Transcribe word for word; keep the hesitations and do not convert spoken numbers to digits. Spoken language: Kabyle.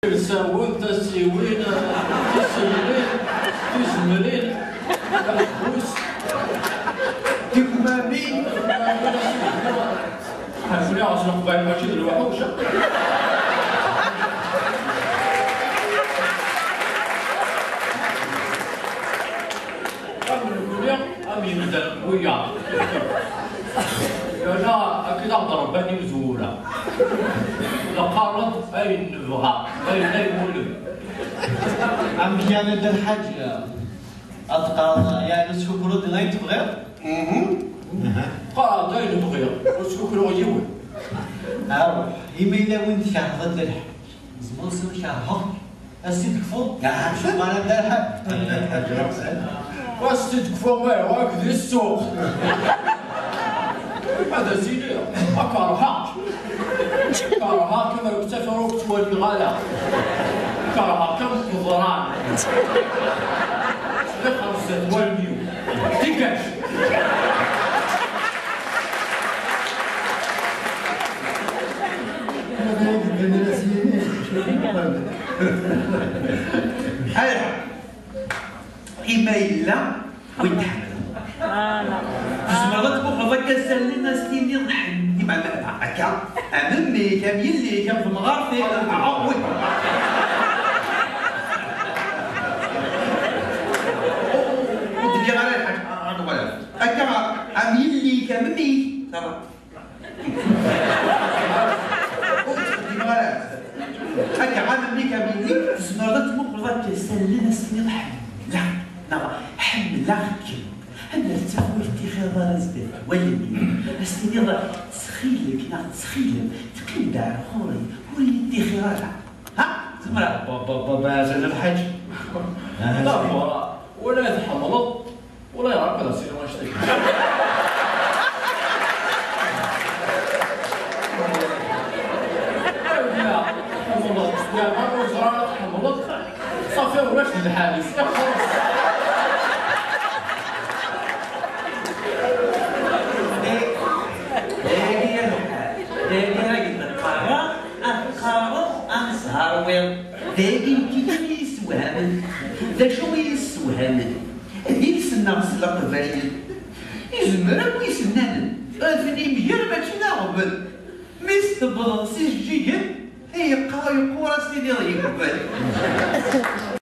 Ilsawen, tasiwin, tiselmin, tizemrin, aḥebbus, tikmamin. Ḥerfuni ɣef leqbayel mačči d lwaḥuc. Am nekni, am yimdanen wiyaḍ. Yerna akken i ɣ-d-rebban imezwura. Neqqar-d ayen nebɣa, ayen ay nulem. Amek yeɛni a Dda Lḥaǧ, ad teqqareḍ yeɛni ur ttkukruḍ d ayen tebɣiḍ? Qqareɣ-d ayen bɣiɣ, ur ttkukruɣ yiwen. Aruḥ, imi yella win tkerheḍ a Dda Lḥaǧ, tzemreḍ ad s-tiniḍ kerheɣ-k. Ad s-t-id-tekfuḍ? Acu ara d-terḥem? Ad s-t-id-kfuɣ ma yehwa-k di ssuq. Ad as-iniɣ, a kerheɣ-k. Kerheɣ-k, ama deg ttafar ur k-ttwaliɣ ara. Kerheɣ-k am qeḍran. Ttbixer zdat wallen-iw. Dégage. Ala, ima yella win tḥemmleḍ, tzemreḍ ad tmuqleḍ akka s allen, ad s-tiniḍ ḥemmleɣ, akka, am mmi-k, am yelli-k, am temɣart-ik, am ɛawed. Ur d-nniɣ ara lḥaǧ, ad nuɣal. Akka, am yelli-k, am mmi-k, ça va. Ur ttqeddimeɣ ara. Akka, am mmi-k, am yelli-k, tzemreḍ ad tmuqleḍ akka s allen, ad s-tiniḍ ḥemmleɣ, neɣ ḥemmleɣ-kem. Anda tettafeḍ ur yettixir ara zdat wallen-iw, ad s-tiniḍ ttxil-k neɣ ttxil-m, teqqim-d ar ɣur-i, ur yi-ttixir ara. Ha? Zemreɣ? Ba, ba, ba, ba, azal a Lḥaǧ. Azal. D'abord, wala tḥemmleḍ, wala yeɛreq ad as-iniɣ anect-agi. Awya, tḥemmleḍ, yeɛni ur ẓriɣ ara tḥemmleḍ, ṣafi ulac d lḥal-is, xlaṣ. Dagi ara, dagi ara yeqqar, ad teqqareḍ amezhaṛ wiḍ. Dagi nekk i yi-yessewhamen. D acu i yi-yessewhamen? D iles-nneɣ s leqbayel. Izmer akk isennanen ad t-nimger mačči d aɣbel. Mi s-tewwḍeḍ s ijeǧǧigen, ay yeqqar yeqqur ad s-tiniḍ yeqbel.